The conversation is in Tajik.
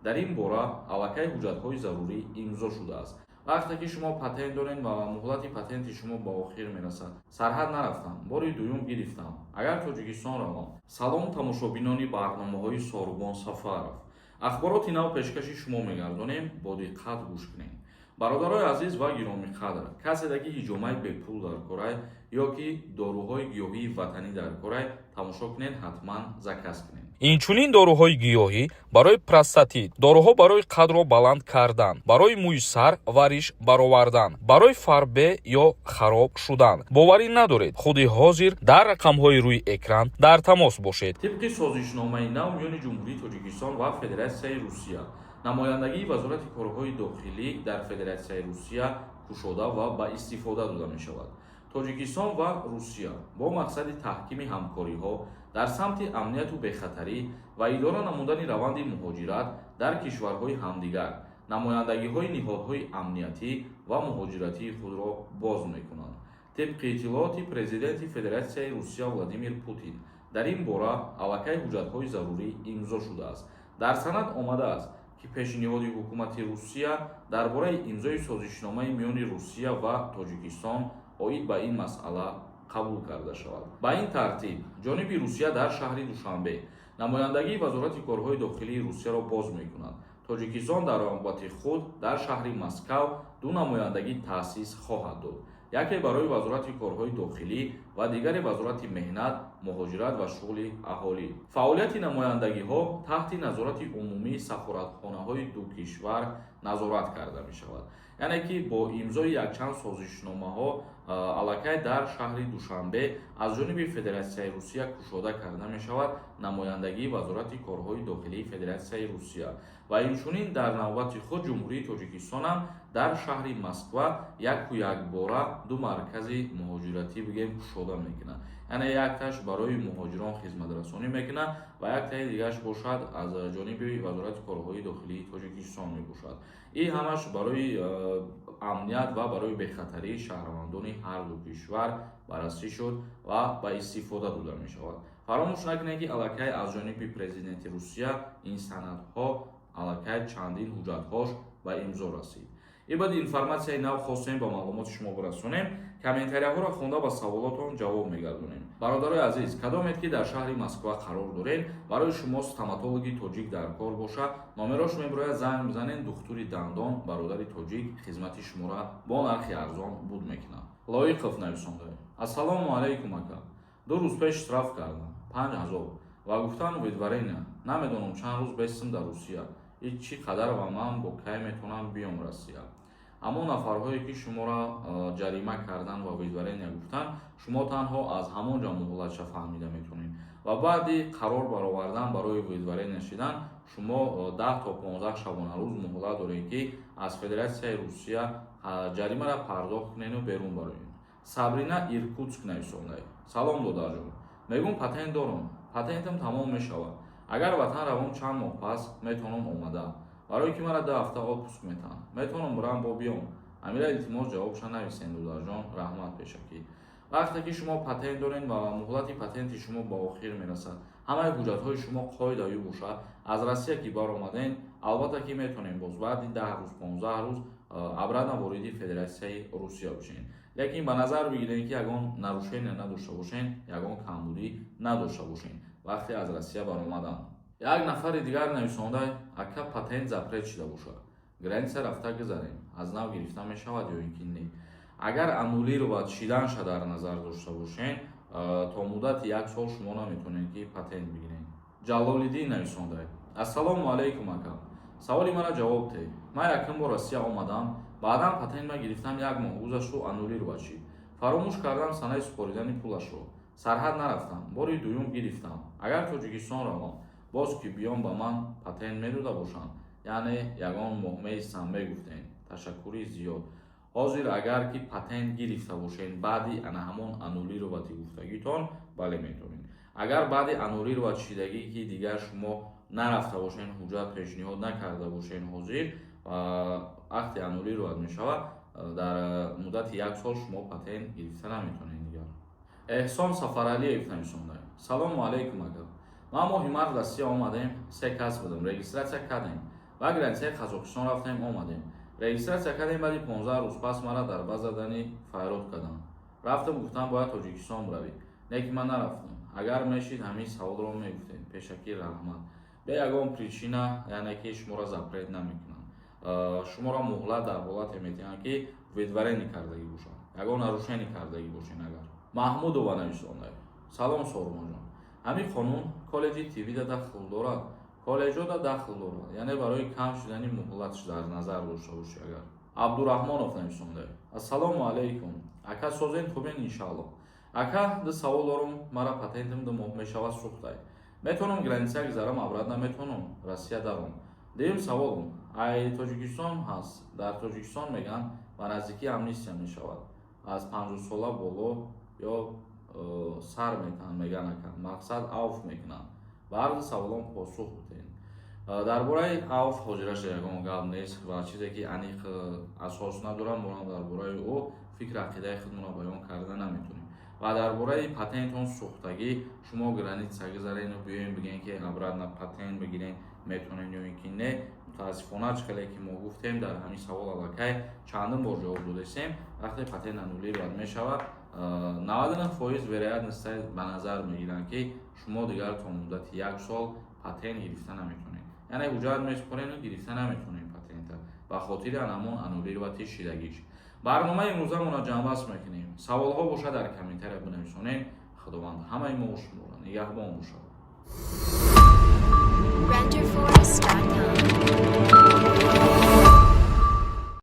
Дар ин бора аллакай ҳуҷҷатҳои зарурӣ имзо шудааст. Вақте ки шумо патент доред ва муҳлати патенти шумо ба охир мерасад. Сарҳад нарафтам, бори дуюм гирифтам, агар Тоҷикистон равам. Салом, тамошобинони барномаҳои Сорубон Сафаров. Ахбороти нав пешкаши шумо мегардонем, бо диққат гӯш кунед. Бародарои азиз ва гиромиқадр, касе ки ҳиҷомаи бепул дар корай ё ки доруҳои гиёҳии ватанӣ дар корай, тамошо кунед, ҳатман заказ кунед. Инчунин доруҳои гиёҳӣ барои простатит, доруҳо барои қадро баланд кардан, барои мӯи сар ва риш баровардан, барои фарбе ё хароб шудан. Боварӣ надоред? Худи ҳозир дар рақамҳои рӯи экран дар тамос бошед. Тибқи созишномаи нав миёни Ҷумҳурии Тоҷикистон ва Федератсияи Русия, намояндагии Вазорати корҳои дохилӣ дар Федератсияи Русия кушода ва ба истифода дода мешавад. Тоҷикистон ва Русия бо мақсади таҳкими ҳамкориҳо дар самти амнияту бехатарӣ ва идора намудани раванди муҳоҷират дар кишварҳои ҳамдигар намояндагиҳои ниҳодҳои амниятӣ ва муҳоҷиратии худро боз мекунанд. Тибқи иттилооти президенти Федератсияи Русия Владимир Путин, дар ин бора аллакай ҳуҷҷатҳои зарурӣ имзо шудааст. Дар санад омадааст, ки пешниҳоди ҳукумати Русия дар бораи имзои созишномаи миёни Русия ва Тоҷикистон оид ба ин масъала қабул карда шавад. Ба ин тартиб, ҷониби Русия дар шаҳри Душанбе намояндагии Вазорати корҳои дохилии Русияро боз мекунад. Тоҷикистон дар навбати худ дар шаҳри Москав ду намояндагӣ таъсис хоҳад дод: яке барои Вазорати корҳои дохилӣ ва дигаре Вазорати меҳнат, муҳоҷират ва шуғли аҳолӣ. Фаъолияти намояндагиҳо таҳти назорати умумии сафоратхонаҳои ду кишвар назорат карда мешавад. Яъне ки бо имзои якчанд созишномаҳо аллакай дар шаҳри Душанбе аз ҷониби Федератсияи Русия кушода карда мешавад намояндагии Вазорати корҳои дохилии Федератсияи Русия ва инчунин дар навбати худ Ҷумҳурии Тоҷикистонам дар шаҳри Москва яку якбора ду маркази муҳоҷиратӣ, бигем, кушода мекунад. Яъне якташ барои муҳоҷирон хизматрасонӣ мекунад ва яктаи дигараш бошад, аз ҷониби Вазорати корҳои дохилии Тоҷикистон мебошад. Ин ҳамаш барои амният ва барои бехатарии шаҳрвандони ҳар ду кишвар баррасӣ шуд ва ба истифода дода мешавад. Фаромӯш накунед, ки аллакай аз ҷониби президенти Русия ин санадҳо, аллакай чандин ҳуҷҷатҳош ба имзо расид. Ин баъди информатсияи нав хостем ба маълумоти шумо бирасонем. Комментарияҳоро хонда, ба саволотон ҷавоб мегардонем. Бародарои азиз, кадомед ки дар шаҳри Москва қарор доред, барои шумо стоматологи тоҷик дар кор бошад, номерош мебирояд, занг бизанед. Духтури дандон, бародари тоҷик, хизмати шуморо бо нархи арзон буд мекунад. Лоиқов нависонда: «Ассалому алайкум, ака. 2 рӯз пеш штраф кардам 5000 ва гуфтан выдворения. Намедонам, чанд рӯз бестам дар Русия и чӣ қадар ва ман бо кай метавонам биём Россия?» Ҳамон нафарҳое ки шуморо ҷарима кардан ва выдворения гуфтан, шумо танҳо аз ҳамон ҷо муҳлатша фаҳмида метавонед ва баъди қарор баровардан барои выдворения шидан шумо 10 то 15 шабонарӯз муҳлат доред, ки аз Федератсияи Русия ҷаримаро пардохт кунеду берун бароед. Сабрина, Иркутск, нависонда: «Салом, додарҷон. Мегӯм, патент дорам, патентам тамом мешавад. Агар ватан равом, чанд моҳ пас метавонам омада? Барое ки мара 2 ҳафта отпуск метаҳанд, метавонам бурам, бо биём? Амира, илтимос, ҷавобша нависен, додарҷон, раҳмат пешакӣ». Вақте ки шумо патент доред ва муҳлати патенти шумо ба охир мерасад, ҳамаи ҳуҷҷатҳои шумо қоидавӣ бошад, аз Россия ки баромадем, албатта ки метавонем боз баъди 10 рӯз, 15 рӯз обратно вориди Федератсияи Русия бошем. Лекин ба назар бигирем, ки ягон нарушение надошта бошем, ягон камбудӣ надошта бошем вақте аз Россия баромадан. Як нафари дигар нависонда: «Ака, патент запрет шида бошад, граница рафта гузарем, аз нав гирифта мешавад ё ин ки не?» Агар аннулировать шиданша дар назар дошта бошем, то муддати як сол шумо наметавонед, ки патент бигиред. Ҷалолиддин нависонда: «Ассалому алайкум, ака. Саволи мара ҷавоб теҳ. Ман якум бор Россия омадам, баъдан патент ма гирифтам. Як моҳ гузашту аннулировать шид. Фаромӯш кардам санаи супоридани пулашро. Сарҳад нарафтам, бори дуюм гирифтам. Агар Тоҷикистон равам, боз ки биём, ба ман патент медода бошанд? Яъне ягон моҳ меистам, мегуфтем. Ташаккури зиёд». Ҳозир агар ки патент гирифта бошед баъди ана ҳамон аннулировать и гуфтагитон, бале, метавонед. Агар баъди аннулировать шидагӣ ки дигар шумо нарафта бошед, ҳуҷҷат пешниҳод накарда бошед, ҳозир вақте аннулировать мешавад, дар муддати як сол шумо патент гирифта наметавонед дигар. Эҳсон Сафаралиев нависонда: «Салому алайкум, ака. Ман моҳи март Россия омадем, се кас будем, регистрация кардем. Ба границаи Қазоқистон рафтем, омадем, регистрация кардем. Баъди 15 рӯз пас мара дар база данных файрод карданд. Рафтам, гуфтам, бояд Тоҷикистон биравӣ, не ки ман нарафтам. Агар мешид, ҳамин саволро мегуфтем. Пешакӣ раҳмат. Бе ягон причина, яъне ки шуморо запрет намекунанд. Шуморо муҳлат дар ҳолате метиҳанд, ки выдворение кардагӣ бошанд, ягон нарушение кардагӣ бошен. Агар Маҳмудова нависонда: «Салом, Сормонҷон, ҳамин қонун коллеҷи тиббида дахл дорад?» Коллеҷҳода дахл дорад, яъне барои кам шудани муҳлатш дар назар дошта бошӣ. Агар Абдураҳмонов нависонда: «Ассалому алайкум, ака, созен, хубен, иншаалло. Ака, ду савол дорум. Мара патентам 2 моҳ мешавад сӯхтай. Метавонам граница гузарам, обратно метавонам Россия даром? Дуюм саволум ай Тоҷикистон ҳаст. Дар Тоҷикистон мегӯянд, ба наздикӣ амнистия мешавад, аз 50-сола боло ё сар метаҳанд, мегӯянд, ака, мақсад, авф мекунанд. Ба ҳар ду саволом посух бутед.» Дар бораи авф ҳозираша ягон гап нест ва чизе ки аниқ асос надорам, мо дар бораи ӯ фикр ақидаи худмонро баён карда наметонем. Ва дар бораи патентон сӯхтагӣ, шумо граница гузарену биёем, бигӯем, ки обратно патент бигирем, метонем ё ин ки не, мутаассифона, чӣ хеле ки мо гуфтем, дар ҳамин савол аллакай чандин бор ҷавоб додастем, вақте патент аннулировать мешавад, 99% вероятность ба назар мегиранд, ки шумо дигар то муддати як сол патент гирифта наметонед, яъне ҳуҷҷат месупорену гирифта наметонед патента ба хотири анамон аннулировать шидагиш. Барномаи имрӯзамонро ҷамъбаст мекунем. Саволҳо бошад, дар комментария бинависонед. Худованд ҳамаи мо шуморо нигаҳбон бошад. Renderforest.com.